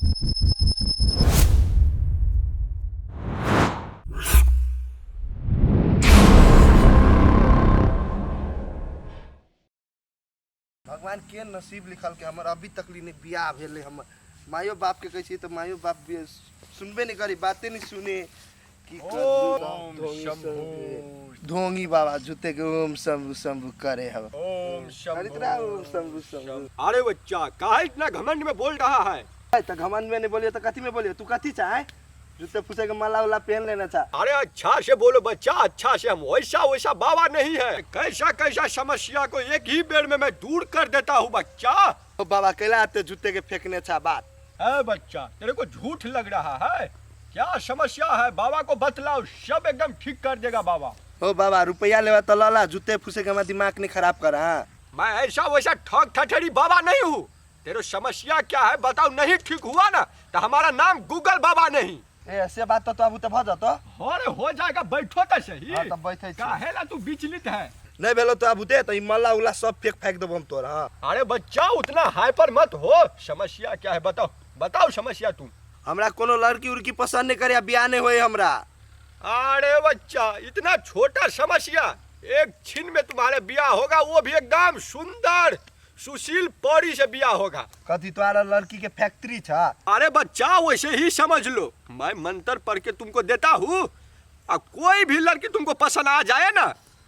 भगवान के नसीब लिखल के हमर अभी तक नहीं बियाह भेलै। हमर मायो बाप के कहै छियै तऽ मायो बाप भी सुनबे नहीं करी, बाते नहीं सुने। की करू? ओम ढोंगी शंभू। सब- ढोंगी बाबा जूते के ओम शंभू शंभू करे हव। ओम करैत रहा ओम शंभू शंभू। अरे बच्चा, काहे इतना घमंड में बोल रहा है? तऽ घमंड में नहीं बोलिए तो कथी में बोलिए? तू कथी चाहे? जूते फूसे के माला उला पहन लेना चाह। अरे अच्छा से बोलो बच्चा, अच्छा से। हम वैसा वैसा बाबा नहीं है। कैसा कैसा समस्या को एक ही बेर में मैं दूर कर देता हूँ बच्चा। ओ बाबा, कैला आते जूते के फेंकने छा बात? है बच्चा, तेरे को झूठ लग रहा है। क्या समस्या है बाबा को बतलाओ, सब एकदम ठीक कर देगा बाबा। ओ बाबा, रुपया लेवा तो लला, जूते फूसे के हमारा दिमाग नहीं खराब कर। हाँ, मैं ऐसा वैसा ठग ठठेरी बाबा नहीं हूँ। तेरे समस्या क्या है बताओ, नहीं ठीक हुआ ना तो हमारा नाम गूगल बाबा नहीं। ए ऐसे बात तो अब तो भ जतो। अरे हो जाएगा, बैठो तो सही। हाँ, तब बैठे छी। काहे ला तू विचलित है? नहीं भेलो तो अब उते तो ई मल्ला उला सब फेंक फेंक देबो हम तोरा। हाँ। अरे बच्चा, उतना हाइपर मत हो। समस्या क्या है बताओ, बताओ समस्या तुम। हमरा कोनो लड़की उड़की पसंद नहीं करे, बियाह नहीं होए हमरा। अरे बच्चा, इतना छोटा समस्या, एक छिन में तुम्हारे बियाह होगा, वो भी एकदम सुंदर सुशील पौड़ी से बियाह होगा। कथी तोरा लड़की के फैक्ट्री छा? अरे बच्चा, वैसे ही समझ लो। मैं मंत्र पढ़ के तुमको देता हूँ, और कोई भी लड़की तुमको पसंद आ जाए ना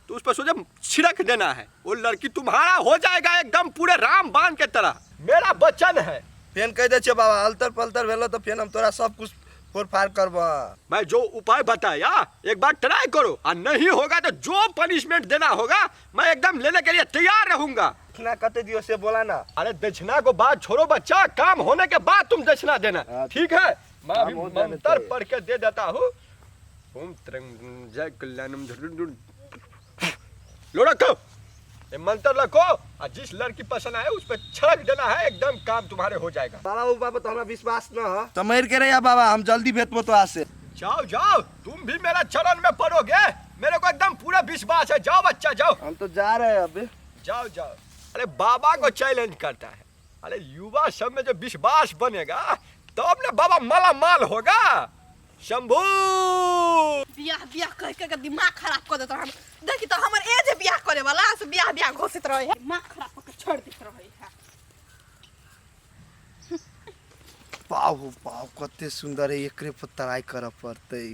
तो उस पर सोचे छिड़क देना है, वो लड़की तुम्हारा हो जाएगा एकदम पूरे राम बाण के तरह। मेरा वचन है। फेन कह दे छे बाबा, अलतर पलतर भेलो तो फेन हम तोरा सब कुछ फोड़ फाड़ करब। मैं जो उपाय बताया एक बार ट्राई करो, और नहीं होगा तो जो पनिशमेंट देना होगा मैं एकदम लेने के लिए तैयार रहूंगा। दक्षिणा कते दियो से बोला ना। अरे दक्षिणा को बात छोड़ो बच्चा, काम होने के बाद तुम दक्षिणा देना। हाँ। ठीक है, मैं अभी काम हो जाने मंत्र चाहिए। पढ़ के दे देता हूँ। ओम त्रंग जय कल्याणम झुरुरुरु। लो रखो ये मंत्र रखो, और जिस लड़की पसंद आए उस पर छड़क देना है, एकदम काम तुम्हारे हो जाएगा। बाबा ओ बाबा, तो हमरा विश्वास न ह तो मर के रहिया बाबा, हम जल्दी भेटबो तो आसे। जाओ जाओ, तुम भी मेरा चरण में पड़ोगे, मेरे को एकदम पूरा विश्वास है। जाओ बच्चा जाओ। हम तो जा रहे हैं अभी। जाओ जाओ। अरे बाबा को चैलेंज करता है। अरे युवा सब में जो विश्वास बनेगा तब ना बाबा माला माल होगा। शंभू बियाह बियाह कह कह के दिमाग खराब कर देत रहन। देखी तो हमर एज बियाह करे वाला से बियाह बियाह घोषित रहे है, दिमाग खराब कर के छोड़ देत रहे है। पाव हो पाव, कते सुंदर है, एकरे पर ट्राई करऽ पड़तै।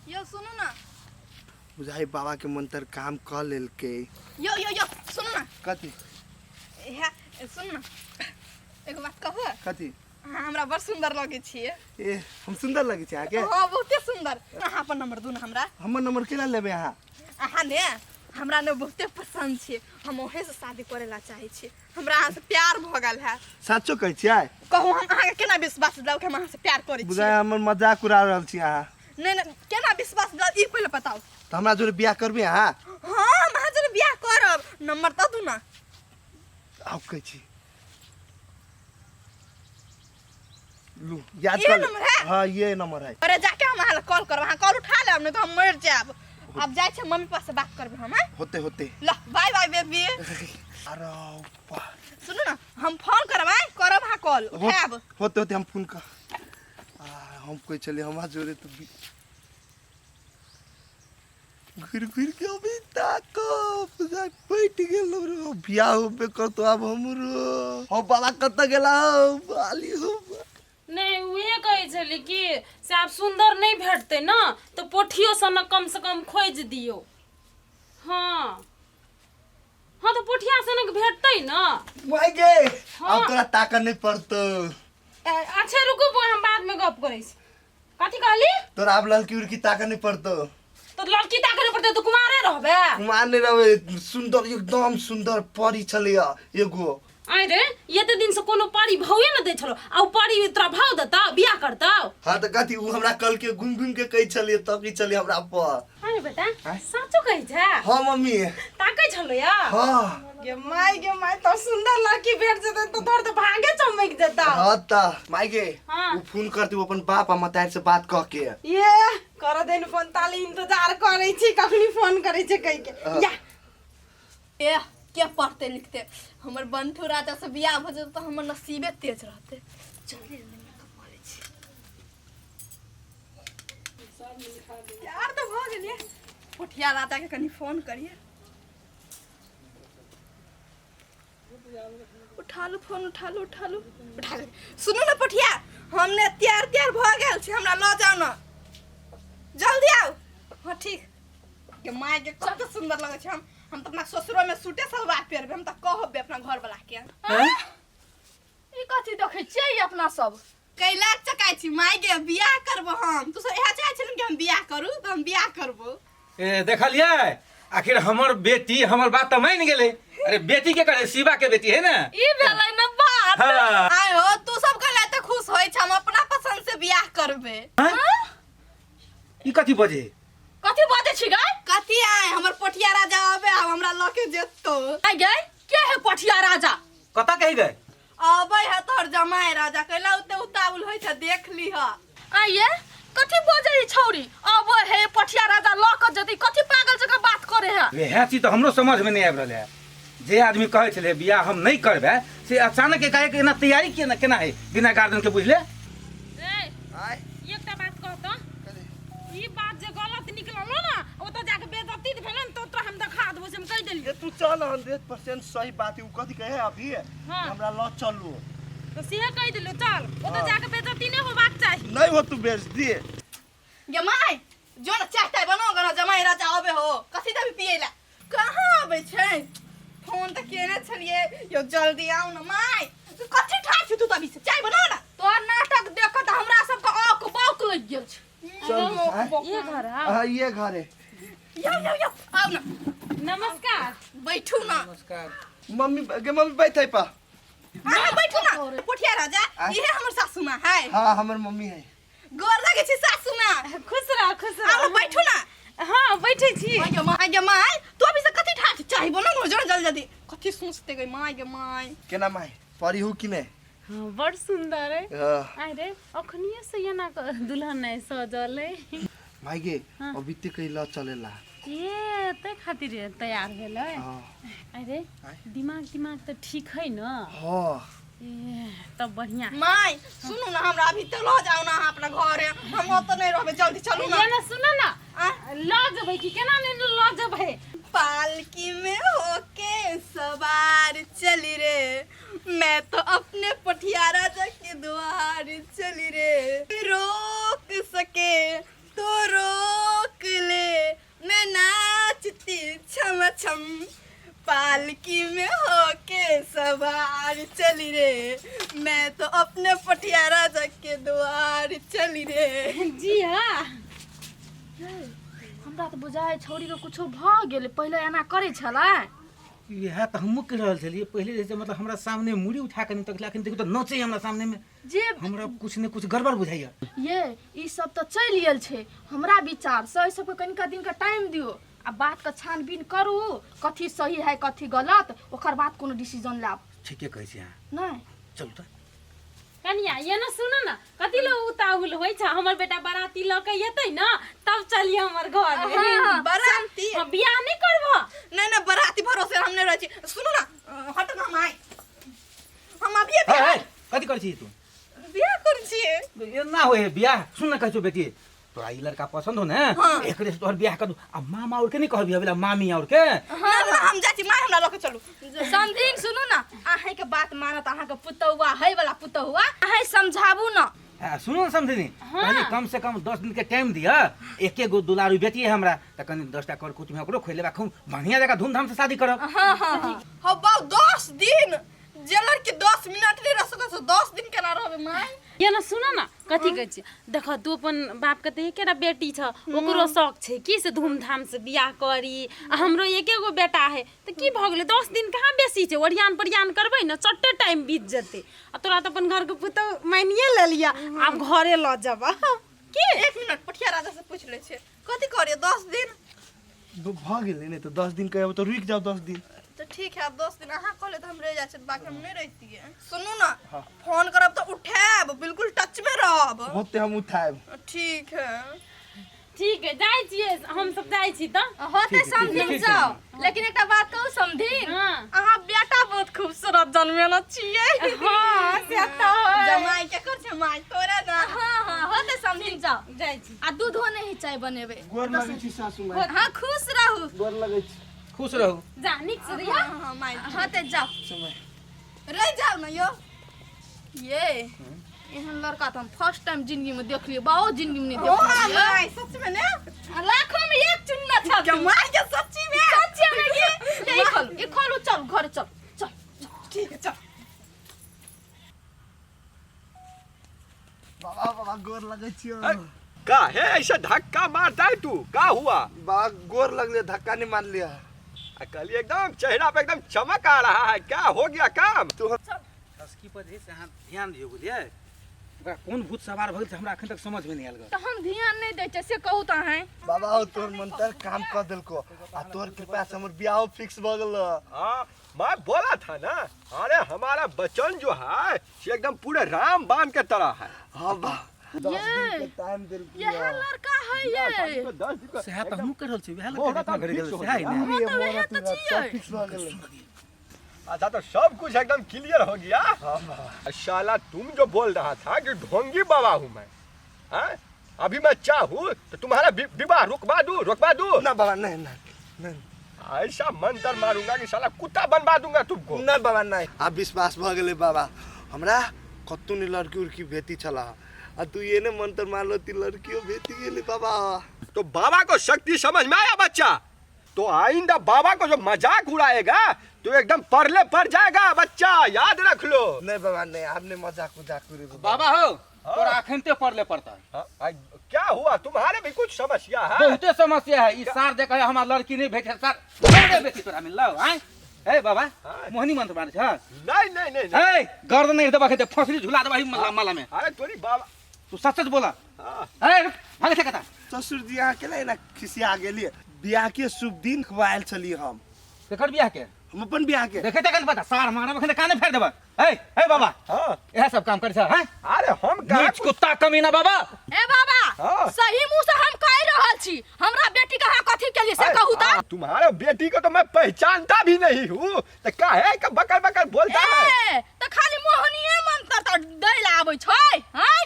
यो सुनू ना। बुझाई बाबा के मंत्र काम कऽ लेलकै। यो यो यो सुनू ना। कथी? हे सुनू ना, एगो बात कहू? कथी? अहाँ हमरा बड़ सुंदर लगै छियै। ए हम सुंदर लगै छी अहाँके? हाँ, बहुते सुंदर। अहाँ अपन नंबर दू ना हमरा। हमर नंबर केना लेबै अहाँ? अहाँ ने हमरा ने बहुते पसंद छियै, हम ओहे से शादी करे ला चाहै छी, हमरा अहाँ से प्यार भऽ गेल है। साचो कहै छियै? कहू, हम अहाँके केना विश्वास दिलाउ कि हम अहाँ से प्यार करै बुझाइ छी? हमर मजाक उड़ा रहल छी अहाँ। नहि नहि, केना विश्वास दिलाउ ई पहिले बताउ। तऽ हमरा जोरे बियाह करबै अहाँ? हाँ, हम अहाँ जोरे बियाह करब, नंबर दऽ दू ना। आब कहै छी, लू याद ये कर ले। नंबर है? हाँ, ये नंबर है। अरे जाके हम अहाँ कॉल करब, अहाँ कॉल उठा लेब, नहीं तो हम मरि जायब। अब जाइ छै मम्मी पास से बात करबै हम, आँय? होते होते। ल बाय बाय बेबी। अरे बा। सुनू ना, हम फोन करब, आँय? करब अहाँ कॉल उठायब। होते होते हम फोन कर आ, हम कहै छलियै हमरा जोरे तऽ घुरि घुरि के अभी ताकब पटि गेल रो, बियाह होबे करतो आब हमरो। हो बाबा, कतऽ गेला हो बाली हो? नहि, उहे कहै छली कि से आब सुन्दर नहि भेटतै ने तऽ पोठियो सनक कमसँ कम खोजि दियौ। हँ हँ, तऽ पोठिया सनक भेटतै ने। माय गे। हाँ। आब तोरा ताकऽ नहि पड़तौ। अच्छा रुकू बौआ, हम बादमे गप करै छी। कथी कहली? तोरा आब लड़की उड़की ताकऽ नहि पड़तौ। तऽ लड़की ताकऽ नहि पड़तै तऽ कुमारे रहबै? कुमार नहि रहबै, सुन्दर एकदम सुन्दर परी छलैया एगो। आँय रे, एते दिन से कोनो परी भावे ने दै छलो आ उ परी तोरा भाव देतौ, बियाह करतौ? हाँ तऽ कथी, उ हमरा कल के घुमि घुमि के कहै छलियै, तकै छलियै हमरा पर। आँय रे बेटा? आँय? साँचो कहै छै? हाँ मम्मी। ताकै छलो या? हाँ। गे माय गे माय, तो सुंदर लड़की भेट जेतै तो तोर तो भागे चमक जेतौ। हाँ तऽ माय गे। हाँ। उ फोन करती, उ अपन बाप आ मतारी से बात कह के। ये कर देन फोन, ताली इंतजार करै छी कखनी फोन करै छै कहि के। हाँ। या। ए के पढ़ते लिखते हमर बंठू राजा से बियाह भऽ जेतै तऽ हमर नसीबे तेज रहतै। जल्दी जल्दी मेकअप करै छी। यार तऽ भऽ गेलियै। पोठिया राजा के कनि फोन करियै। उठा लू फोन, उठा लू, उठा लू, उठा लू। सुनू ने पोठिया, हम ने तैयार तैयार भऽ गेल छी, हमरा लऽ जाउ ने, जल्दी आउ। हाँ ठीक। के माय के कते सुंदर लगै छै। हम तऽ अपना ससुरो में सूटे सलवार पहिरबै। हम तऽ कहबै अपना घर वाला के। ई कथी देखै छियै अपना सब? कैला चकाइ छी माय गे, बियाह करबो हम। तू सब इएह चाहै छलन कि हम बियाह करू, तऽ हम बियाह करबो। ए देखलियै, आखिर हमर बेटी हमर बात तऽ मानि गेलै। अरे बेटी के करे, शिवा के बेटी है ने। ई भेलै ने बात। हाँ। आय हो, तू सब कहला तऽ खुश होइ छ, हम अपना पसंद से बियाह करबै। ई कथी बजे? कथी बजै छी गै? कथी आय, हमर पोठिया राजा आबे, आब हमरा लऽ के जेतो। आय गै, के है पोठिया राजा? कतऽ कहि गए? अबै है तोहर जमाय राजा। कैला उते उतावल होइ छ, देख लीह। आइए कथी बजै है छौरी? अबै है पोठिया राजा लऽ के जेतै, कथी पागल जकाँ बात करे है? वएह चीज तऽ हमरो समझ में नहीं आबि रहल है। जे आदमी कहै छलै बियाह हम नहीं करबै, से अचानक एकाएक एना तैयारी केना केना है बिना गार्जियन के बुझले? ए आय एकटा बात कहतौ, ई बात जे गलत निकललो ना, ओतऽ जाके बेइज्जती भेलै ने, तो तोरा हम देखा देबो, से हम कहि देलियौ। ये तू चल, 100% सही बात है। उ कथी कहे अभी? हाँ। हमरा ल चलू। तऽ सेहे कहि देलियौ, चल ओतऽ जाके बेइज्जती नहि होबाक चाही। नहीं हो तू बेइज्जती। गे माय, जो न चाय ताय बनाओ गना, जमाई राजा आबे हो। कथी देबी पियै ला? कहाँ आबै छै? फोन तऽ केने छलियै यौ, जल्दी आउ न। माय, तू कथी ठाढ़ छी तू तभी से? चाय बनाओ न। तोहर नाटक देख तऽ हमरा सबके आँख बौक लागि गेल छै। चल आय। ये घर है? हाँ, ये घर है। यौ यौ यौ, आउ न। नमस्कार। बैठू न। नमस्कार। मम्मी गे, मम्मी बैठे पा। अहाँ बैठू न पोठिया राजा। आय। इहे हमर सासू माँ है। हाँ, हमर मम्मी है। गोर लगे छी सासू माँ। खुश रह, खुश रह। आउ न, बैठू न। हाँ बैठे छी। माय गे माय, गे माय, तू अभी से कथी ठाठ चाही? बोलो न जल्दी जल्दी जल्दी। कथी सोचते गई माय गे माय? केना माय, परी हूँ कि नहीं? हाँ, बड़ सुंदर है। हाँ। अरे अखनिए से एना दुल्हन नहीं सजल है। माय गे। हाँ। अभी ते कहीं ल चलेला। ए तै खातिर तैयार भेलै? हाँ। अरे आय। दिमाग दिमाग तऽ ठीक है न? हाँ। ए तब बढ़िया। माय सुनू ना, हमरा अभी तो लऽ जाउ ना अहाँ अपना घरे, हम ओतऽ नहि रहबै, जल्दी चलू ना। ये ना सुन ना, आय। लऽ जेबै कि केना नहि लऽ जेबै? पालकी में होके सवार चली रे, मैं तो अपने पठिया राजा के द्वार चली रे। रोक सके तो रोक ले, मैं नाचती छम छम। पालकी में होके सवार चली रे, मैं तो अपने पटिया राजा के द्वार चली रे। जी हाँ। हमरा तऽ बुझाइ छौड़ी के कुछो भऽ गेलै, पहिले एना करै छलै। इएह तऽ हमहूँ कहि रहल छलियै। पहिले जे छै मतलब हमरा सामने मूड़ी उठा कऽ नहि तकलै, अखन देखियौ तऽ नचै हमरा सामने में। जे हमरा कुछ ने कुछ गड़बड़ बुझाइया। ये ई सब तऽ चलि गेल छै। हमरा विचार से एहि सबके कनिका दिन के टाइम दियौ आ बात के छानबीन करू, कथी सही है कथी गलत, ओकर बाद कोनो डिसीजन लाब। ठीके कहै छी अहाँ। नहि चलू तऽ। कनिया ये ना सुन ना, कथी ले उताहुल होइ छ? हमर बेटा बाराती लऽ के एतै ना, तब चलिए हमर घर। हाँ, बराती? हाँ, बियाह नहीं करबो? नहीं नहीं, बराती भरोसे हम नहीं रहै छी। सुनू ना, हट ना माय, हम अभिये बियाह हे, कथी करै छी तू? बियाह करै छियै। एना होइ है बियाह? सुन ना, कहै छौ बेटी, तोरा ई लड़का पसंद हो ने? हाँ। एकरे से तोहर बियाह कर दू आ मामा और के नहीं कहबी अबेला, मामी और के। ना ना, हम जाइ छी माय, हमरा लऽ के चलू। समधिन सुनू ना, अहाँके बात मानत अहाँके पुतहुआ है वाला पुतहुआ, अहाँ समझाबू ना। आ, सुनू ने समधिनी, कहली कम से कम 10 दिन के टाइम दिअ। एके गो दुलारू बेटी है हमरा, तऽ कनि 10टा कर कुटुम्ब ओकरो खोलेबा, खूब बढ़िया जगह धूमधाम से शादी करब। हाँ हाँ हाँ। हौ बाउ, 10 दिन? जे लड़की 10 मिनट नहि रह सकै छै, 10 दिन केना रहबै माय? ये ना सुन ना, कथी कहै छी, देख तू अपन बाप के तऽ एकेटा बेटी छ, ओकरो शौक छै कि से धूमधाम से बियाह करी, आ हमरो एके गो बेटा है, तऽ की भऽ गेलै? 10 दिन कहाँ बेसी छै? ओरियान परियान करबै ने, चट्टे टाइम बीत जेतै। आ तोरा तऽ अपन घरके पुतहु मानिए लेलियै, आब घरे लऽ जेबह की? एक मिनट, पठिया राजा से पूछि लै छियै, कथी करियै 10 दिन? भऽ गेलै ने तऽ 10 दिन कहब तऽ रुकि जाउ 10 दिन। तऽ ठीक है, आब 10 दिन अहाँ कहले तऽ हम रहि जाइ छी, बाकी हम नहि रहितियै। सुनू ने, फोन करब तऽ उठायब, बिल्कुल टच में रहब। होते हम उठायब। ठीक है। ठीक है, जाइ छियै हम सब, जाइ छी तऽ। होते ठीक, ठीक, समधिन ठीक, जाओ, लेकिन एकटा बात कहू समधिन? हाँ। अहाँ बेटा बहुत खूबसूरत जन्मेने छियै। हाँ, से तऽ है। जमाई केकर छै माय तोरा ना? हाँ हाँ, होते समधिन, जाओ। जाइ छी। आ दूधो नहीं चाय बनेबै। गोर लगै छी सासू माय। हाँ, खुश रहू। गोर लगै छी। खुश रहू। जा, नीक से रहिया। हाँ हाँ माय। होते, जाओ। समय रहि जाउ ने यौ। ये एहन लड़का तऽ हम फर्स्ट टाइम जिंदगी में देखलियै, बाओ जिंदगी में नहीं ओ देखलियै। माय, सच में ने? आ लाखों में एक चुन्ना छल के माय के, सच्ची में। सच्ची में। ये ले, ई खोलू, ई खोलू, चल घर चल चल। ठीक है, चल। बाबा, बाबा, गोर लगै छियौ। का है, ऐसा धक्का मारता है तू? का हुआ? बाबा, गोर लगले, धक्का नहीं मार लिया। आ, कल एकदम चेहरा पे एकदम चमक आ रहा है, क्या हो गया काम? तोहर खसकी पर जे से अहाँ ध्यान दियौ, बुझलियै? ओकरा कोन भूत सवार भऽ गेल से हमरा एखन तक समझमे नहि आयल गऽ। तऽ हम ध्यान नहि दै छियै से कहू तऽ अहाँ। बाबा हो, तोहर मंत्र काम कर देलको आ तोहर कृपा से हमर बियाहो फिक्स भ गेल। हाँ, मैं बोला था ना, अरे हमारा बचन जो है से एकदम पूरे राम बाण के तरह है। हाँ बा, 10 दिन के टाइम देलको। यह लड़का है ये। तो 10 दिन का सएह तऽ हमहूँ कहि रहल छी, वएह मोहरा लड़का तऽ घरे गेल फिक्स हो सएह गया। ने। हाँ, तऽ वएह तऽ छियै। फिक्स भ गेल। अच्छा, तो सब कुछ एकदम क्लियर हो गया। हाँ बाबा। साला, तुम जो बोल रहा था कि ढोंगी बाबा हूँ मैं, हाँ? अभी मैं चाहूँ तो तुम्हारा विवाह रुकवा दूँ, रुकवा दूँ? ना बाबा, नहीं नहीं नहीं। ऐसा मंत्र मारूंगा कि साला कुत्ता बनवा दूंगा तुमको। नहीं बाबा, नहीं। आब विश्वास भ गेलै बाबा हमरा। कतौ नहीं लड़की उड़की भेटी छला आ तू ये ने मंत्र मारलो ती लड़कियों भेटी गेलै बाबा। तो बाबा को शक्ति समझ में आया बच्चा? तो आइंदा बाबा को जो मजाक उड़ाएगा तो एकदम परले पर जाएगा बच्चा, याद रख लो। नहीं बाबा, नहीं, आपने मजाक उजाक करे। बाबा हो, तोरा अखनते पड़ले पड़ता। हाँ, क्या हुआ? तुम्हारे भी कुछ समस्या है? बहुते समस्या है। ई सार देख, हमार लड़की नहीं भेटे, सार हमरे बेटी तोरा मिललो आय? ए बाबा। हाँ। मोहनी मंत्र मारे छ? नहीं नहीं नहीं, नहीं। ए गर्दन नहीं दबा खेते, फसरी झुला दबा मला मला में। अरे तोरी बाबा। तू सच सच बोला। हाँ। ए रुक, भागे छे कता? ससुर जी, अहाँ केना एना खिसिया गेलियै? बियाह के शुभ दिन खुआयल छलियै हम। केकर बियाह के? हम अपन बियाह के। देखे तखन पता, सार मारब अखन काने फेर देबा। ए ए बाबा। हाँ। इएह सब काम करे छ हैं? अरे हम कहाँ नीच कुत्ता कमीना बाबा। ए बाबा। हाँ। सही मुंह से हम कहि रहल छी, हमरा बेटी के अहाँ कथी केलियै से कहू तऽ। हाँ, तुम्हारे बेटी को तो मैं पहचानता भी नहीं हूँ, तो काहे का बकर बकर बोलता है? ए तऽ खाली मोहनीये मंत्र तऽ दै लए आबै छै हैं?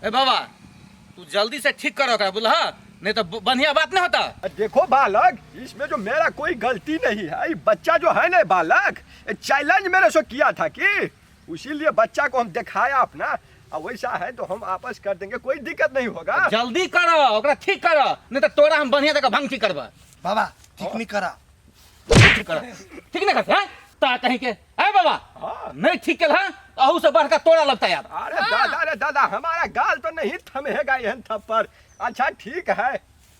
ए बाबा, तू जल्दी से ठीक कर ओकरा, बुझलह? नहीं तो बढ़िया बात नहीं होता। देखो बालक, इसमें जो मेरा कोई गलती नहीं है। ये बच्चा जो है ना बालक, चैलेंज मेरे से किया था कि उसीलिए बच्चा को हम दिखाया अपना। और वैसा है तो हम आपस कर देंगे, कोई दिक्कत नहीं होगा। जल्दी करो, ओकरा ठीक करो, नहीं तो तोरा हम बढ़िया जगह भंग ठीक करबा। बाबा, ठीक नहीं करा। ठीक कर, ठीक नहीं करते हैं ता कहीं के। ए बाबा। हाँ। नहीं ठीक केल हैं, अहू से बढ़ के तोरा लगता यार। अरे दादा रे दादा, हमारा गाल तो नहीं थमेगा एहन थप्पड़। अच्छा, ठीक है।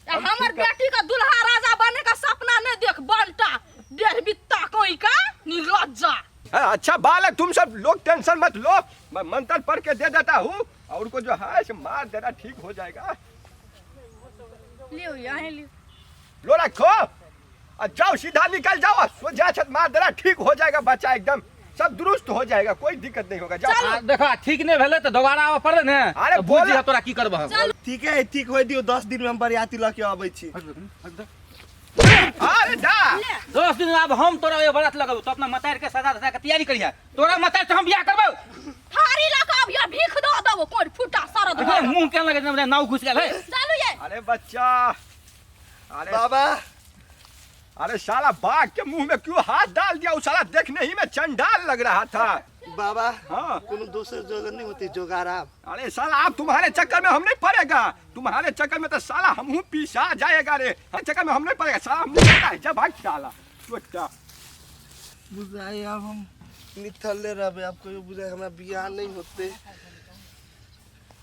आ हमर बेटी का दुल्हा राजा बने का सपना नहीं देख बनता, डेढ़ बित्ता कोई का निर्लज्जा। हाँ, अच्छा बालक, तुम सब लोग टेंशन मत लो, मैं मंत्र पढ़ के दे देता हूँ और उनको जो है से मार देना, ठीक हो जाएगा। लियो, यहाँ लियो। लो, रखो और जाओ, सीधा निकल जाओ। सो जा छत मार देना, ठीक हो जाएगा बच्चा, एकदम सब दुरुस्त हो जाएगा, कोई दिक्कत नहीं होगा, जाओ। आ, देखो, ठीक नहीं भेलै तऽ दोबारा आबऽ पड़ले ने। अरे तऽ बुझि बोला- जइहे तोरा की करबह हम। ठीक है, ठीक होइ दियौ, 10 दिन में हम बरियाती लऽ के अबै छी। अरे जा। 10 दिन आब हम तोरा ओहि बरात लगबौ, तो अपना मतार के सजा धजा के तैयारी करिहे। तोरा मतार से हम बियाह करबौ। थारी लऽ कऽ अभिया भीख दऽ देबो, कोन फूटा सरद। देखो, मुंह केहन लगे जेना नाव घुसि गेल है। चलू ये। अरे बच्चा, अरे बाबा। अरे साला, बाघ के मुंह में क्यों हाथ डाल दिया? वो साला देखने ही में चंडाल लग रहा था। बाबा। हाँ। कोनो दोसर जगह नहीं होती जोगार आब? अरे साला, आप तुम्हारे चक्कर में हम नहीं पड़ेगा। तुम्हारे चक्कर में तो साला हम पीसा जाएगा रे। हम चक्कर में हम नहीं पड़ेगा साला, हम नहीं पड़ता है। जब भाग साला छोटा। बुझाइ आब हम निठल्ले रहबै। आब कहियो बुझाइ हमरा बियाह नहीं होते।